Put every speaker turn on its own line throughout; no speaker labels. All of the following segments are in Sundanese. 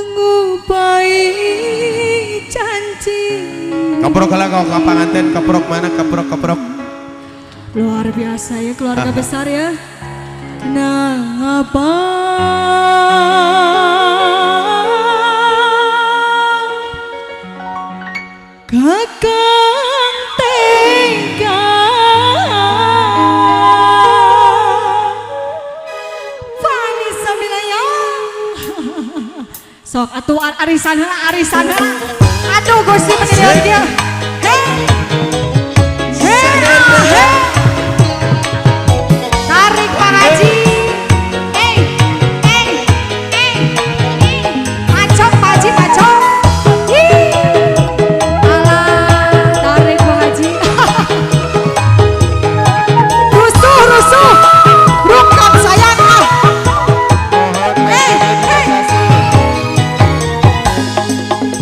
Ngupai janji.
Keprok lah kau ka panganten, keprok mana, keprok, keprok.
Luar biasa ya, keluarga besar ya. Napa Kakang tega Fani Samilaya. Sok atuh arisan heula, arisan heula. Aduh, Gusti, menilai dia. Hei. Hei, hei. Tarik, Pak Haji. Eh, eh, eh, eh. Pacok, Pak Haji, pacok. Ih. Alah, tarik, Pak Haji. Rusuh, rusuh. Rungkap sayang ah. Eh, eh.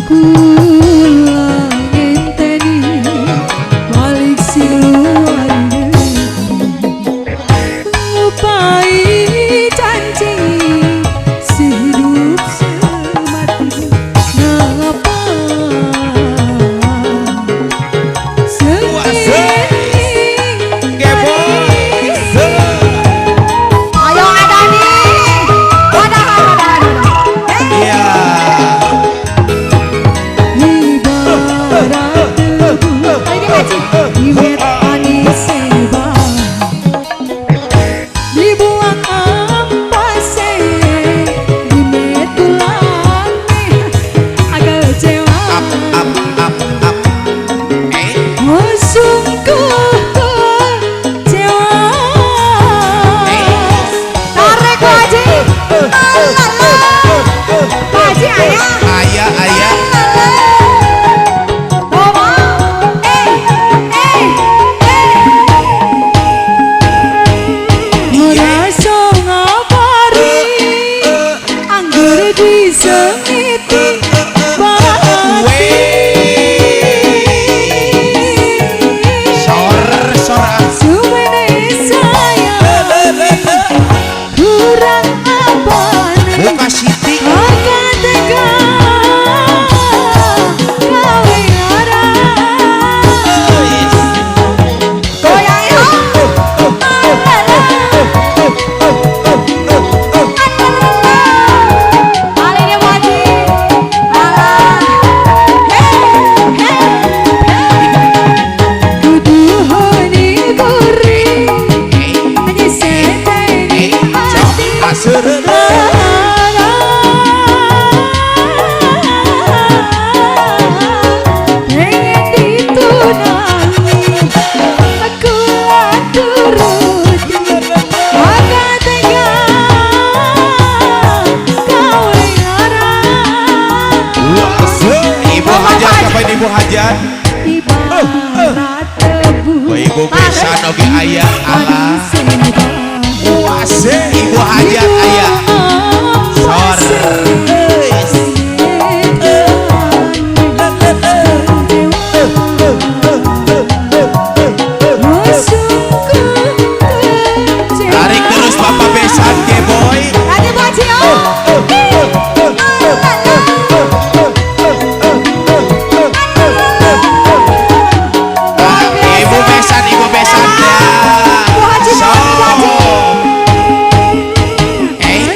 Kula ngenteni balik si luar negeri, ngupai janji sehidup semati. Napa sengit.
Geboy.
Ayo ada nih, wadahan, wadahan, wadahan.
Iya.
Ibarat tebu ini ngaji Iwet manis seba dibuang ampase dimet tulane agak kecewa.
Up, up, up, up. Eh.
Oh, sungguh kecewa. Tarik, Pak Haji. Alah, Pak Haji, ayah.
Ayah, ayah.
Toma, eh, eh, eh. Ora iso ngabari, angger disengiti batin.
Sor, sor ah.
Suwene sayang kurang apa nih?
Buka Siti.
Akan tega gawe lara. Goyang ya. Kali ini wajib. Alah. Hey, hey, hey. Kudu honi gurih, nyiseteni hati.
Asur.
Pengen ditunangi, aku turuti, maka tega gawe lara.
Ibu Hajat, kapan Ibu Hajat?
Ibarat tebu.
Ibu besan oge aya, alah. Ibu Hajat aya. Sor. Tarik terus Bapak besan Geboy.
Lagi, Bu Haji, oh.
Ah, Ibu besan, Ibu besan ya.
Bu Haji,
So.
Bu Haji.
Eh.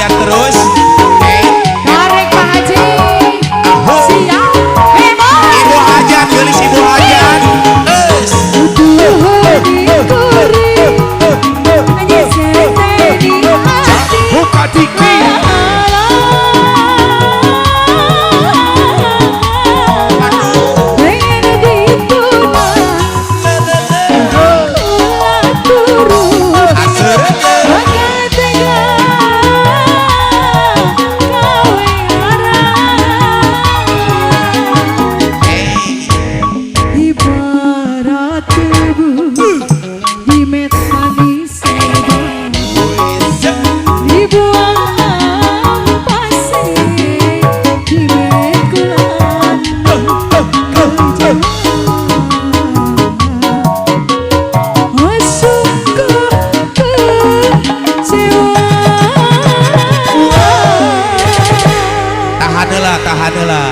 Lancar terus.
Tarik, Pak Haji. Siap. Hemo.
Ibu hajat, geulis ibu hajat. Es.
Buka diki.
Aduh. Aseur.
Ibarat tebu di manis, dibuang pasir di kulan. Oh, sungguh kecewa.
Tahan heula, tahan heula.